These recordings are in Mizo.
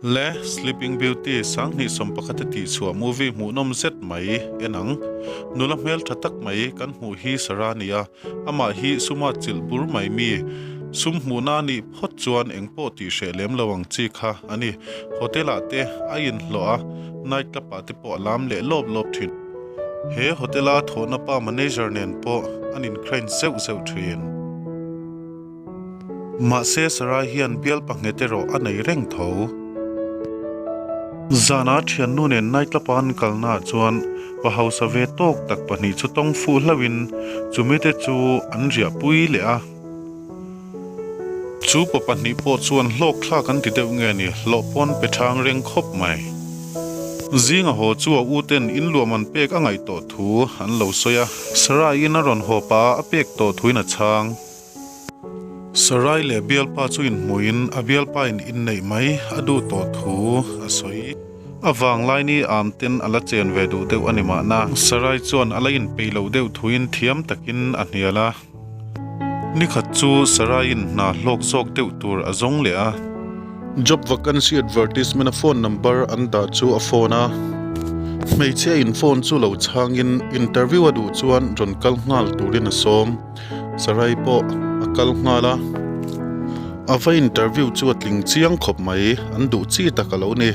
Le Sleeping Beauty 2011 a tihchhuah movie hmuhnawm zet mai en ang. Nula hmeltha tak mai kan hmuh hi Sarah a ni a, amah hi suma chilh bur mai mi. Sum hmuhna a nih phawt chuan engpawh tih hreh lem lo ang chi kha a ni. Hotel ah te a inhlawh a, night club ah te pawh a lam leh lawp lawp thin. He hotel a thawhna pa manager nen pawh an inkhrain zeuh zeuh thin. Mahse Sarai hian bial pahnghet erawh a nei reng tho. Zana thiannu nen night club a an kalnaah chuan pa hausa ve tawk tak pahnih chu tawng fuh hlauhin chumite chu an riahpui leh a. Chu pa pahnih pawh chuan hlawk thlak an ti deuh nge ni, hlawh pawn pe chang reng khawp mai. Zinga haw chu a u ten in luam an pek a ngaih tawh thu an lo sawi a. Sarai-in a rawn haw pah a, a pek tawh thuin a chhang. Sarai leh bialpa chu inhmuhin a bialpa in inneih mai a duh tawh thu a sawi. A vanglai ni am ten a la chen ve duh deuh a ni mahna. Sarai chuan a la inpeih loh deuh thuin thiam takin a hnial a. Nikhat chu Sarai-in hna hlawk zawk deuh tur a zawng leh a. Job vacancy advertisement a phone number an dah chu a phone a. Hmeichhia in phone chu lo chhangin interview a duh chuan rawn kal nghal turin a sawm. Sarai pawh a kal nghal a, a va interview chu a tling chiang khawp mai, an duh chi tak a lo ni.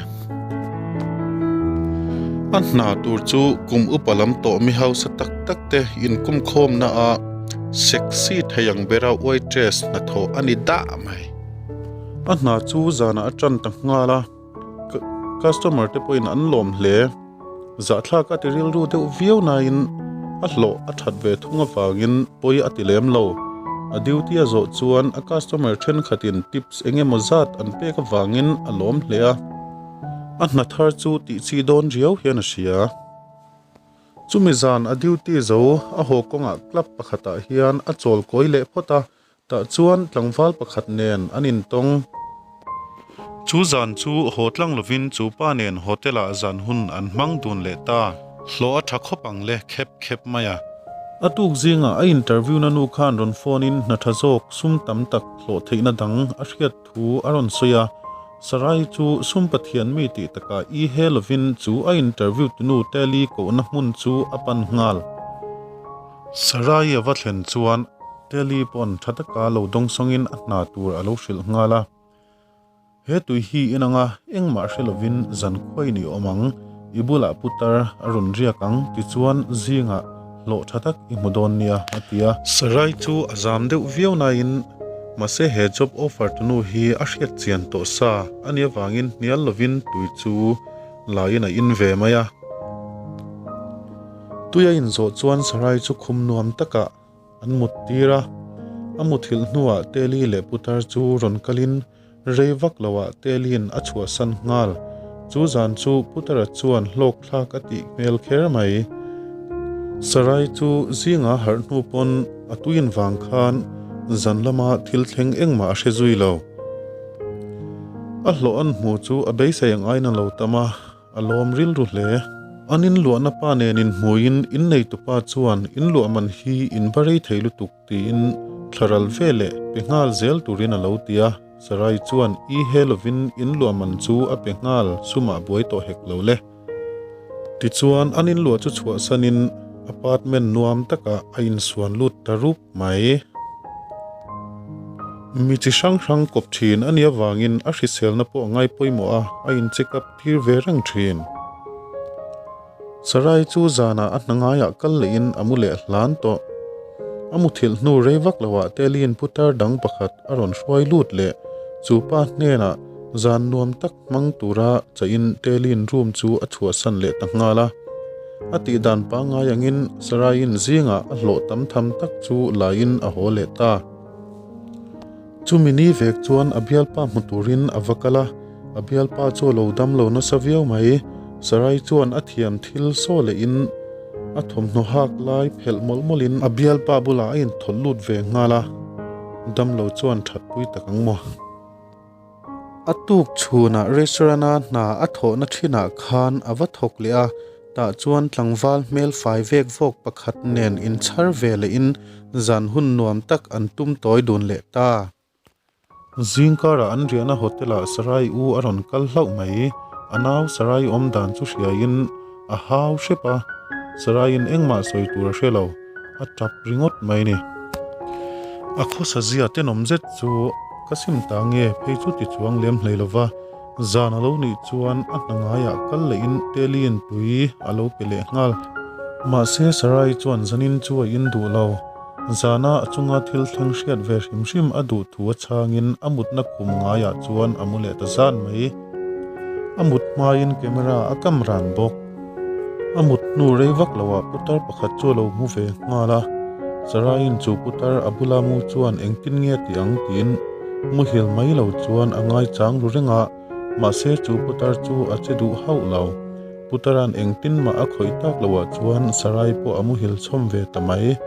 A hna tur chu kum upa lam tawh mi hausa tak tak te inkum khawmna a sexy thei ang bera waitress hnathawh a ni dah mai. A hna chu zanah a tan ta nghal a, customer te pawhin an lawm hle. Zahthlak a ti rilru deuh viau nain a hlawh a that ve thung avangin pawi a ti lem lo. A duty a zawh chuan a customer thenkhatin tips eng emaw zat an pek avangin a lawm hle a. A hna thar chu tih chi dawn riau hian a hria. Chumi zan a duty zo a haw kawngah club pakhatah hian a chawl kawi leh phawt a, Tah chuan tlangval pakhat nen an intawng. Chu zan chu haw tlang lovin chu pa nen hotel ah zan hun an hmang dun leh ta. Hlawh a tha khawp ang le khep khep mai a. A tuk zingah a interview na nu khan rawn phone in hna tha zawk sum tam tak hlawh theihna dang a hriat thu a rawn sawi a. Sarai chu sum Pathian mi tih takah i he lovin chu a interview tunu Tally kohna hmun chu a pan nghal. Sarai a va thlen chuan Telly pawn tha taka lo dawngsawngin a hna tur a lo hrilh nghal a. He tui hi in anga engmah hre lovin zan khuai ni awm ang, i bulah putar a rawn riak ang tichuan zingah hlawh tha tak i hmu dawn nia a ti a. Sarai chu a zam deuh viau nain mahse he job offer tunu hi a hriat chian tawh sa a nih avangin hnial lovin tui chu laiin a in ve mai a. Tui a inzawh chuan Sarai chu khum nuam takah an mut tir a. A muthilh hnuah Teli leh Putar chu rawn kalin rei vak loah Teli'n a chhuahsan nghal. Chu zan chu Putara chuan hlawk thlak a tih hmel kher mai. Sarai chu zinga harh hnu pawn a tuin vang khan zan lama thil thleng engmah a hre zui lo. A hlawh an hmu chu a beisei ang aiin a lo tam a. A lawm rilru hle. An inluahna pa nen inhmuiin inneitupa chuan inluah man hi in va rei thei lutuk tiin thlaral ve leh pe nghal zel turin a lo ti a. Sarai chuan i he lovin inluah man chu a pe nghal sumah buai tawh hek lo le. Tichuan an inluah chu chhuahsanin apartment nuam takah a insuan lut ta rup mai. Mi chi hrang hrang kawp thin a nih avangin a hriselna pawh a ngai pawimawh a, a in check up tir ve reng thin. Sarai chu zanah a hna ngaiah kal lehin a mu leh hlan tawh. A muthilh hnu rei vak loah Teli'n putar dang pakhat a rawn hruai lut leh chu pa hnenah zan nuam tak hmang tura chaihin Teli'n room chu a chhuahsan leh ta nghal a. A tih dan pangngai angin Saraiin zingah a hlawh tam tham tak chu laiin a haw leh ta. Chumi ni vek chuan a bialpa hmu turin a va kal a, a bialpa chu a lo dam lo nasa viau mai. Sarai chuan a thiam thil saw lehin a thawmhnaw hak lai phelh mawlh mawlhin a bialpa bulah a inthawlh lut ve nghal a, dam lo chuan thatpui tak ang maw. A tuk chhunah restaurant-a hna a thawhna thinah khan a va thawk leh a, tah chuan tlangval hmel fai vek vawk pakhat nen inchhar ve lehin zan hun nuam tak an tum tawi dun leh ta. Zingkarah an riahna hotel-ah Sarai u a rawn kal hlauh mai. A nau Sarai awm dan chu hriain a hau hrep a, Saraiin engmah sawi tur a hre lo, a tap ringawt mai ni. A khawsa zia tenawm zet chu ka sim ta nge phei chu ti chuang lem hlei lo va, zan a lo nih chuan a hna ngaiah kal lehin Teliin tui a lo pe leh nghal. Mahse Sarai chuan zanin chu a in duh lo. Zana a chunga thil thleng hriat ve hrim hrim a duh thu a chhangin a mutna khum ngaiah chuan a mu leh ta zan mai. A mut hmain camera a kam ran bawk. A mut hnu rei vak loah putar pakhat chu a lo hmu ve nghal a, Saraiin chu putar a bula mu chuan engtin nge ti ang tiin muhil mai lo chuan a ngaichang ru reng a, mahse chu putar chu a che duh hauh lo. Putara'n engtin mah a khawih tak loah chuan Sarai pawh a muhil chhawm ve ta mai.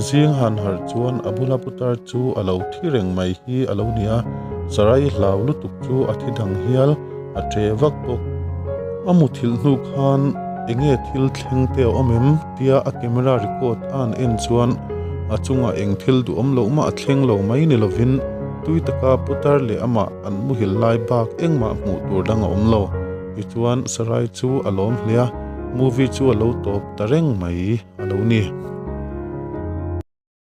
Zing han harh chuan a bula putar chu a lo thi reng mai hi a lo ni a, Sarai hlau lutuk chu a thi dang hial, a ṭe vak bawk. A muthilh hnu khan enge thil thleng te a awm em? tia a camera record a han en chuan a chungah eng thil duhawm loh mah a thleng lo mai ni lovin tui taka putar leh amah an muhil lai bak engmah hmuh tur dang a awm lo. Tichuan Sarai chu a lawm hle a, movie chu a lo tawp ta reng mai a lo ni.